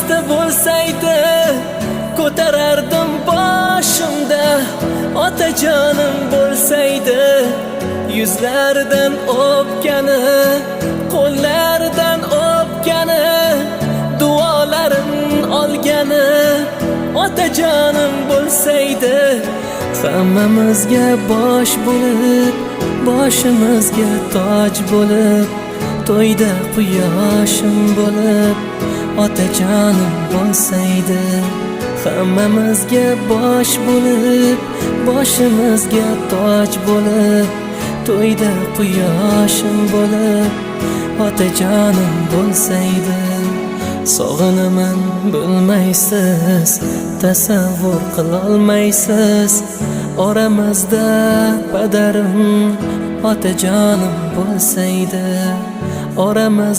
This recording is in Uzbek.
Oramizda bo'lsaydi, ko'tarardim boshimda. Otajonim bo'lsaydi, yuzlaridan o'pgani, qo'llaridan o'pgani, duolarin olgani. Otajonim bo'lsaydi, hammamizga bosh bo'lib, boshimizga toj bo'lib, to'yda quyoshim bo'lib, otajonim bo'lsaydi. Hammamizga bosh bo'lib, boshimizga toj bo'lib, to'yda quyoshim bo'lib, otajonim bo'lsaydi. Sog'inaman, bilmaysiz, tasavvur qilolmaysiz. Oramizda padarim, otajonim bo'lsaydi. Oramiz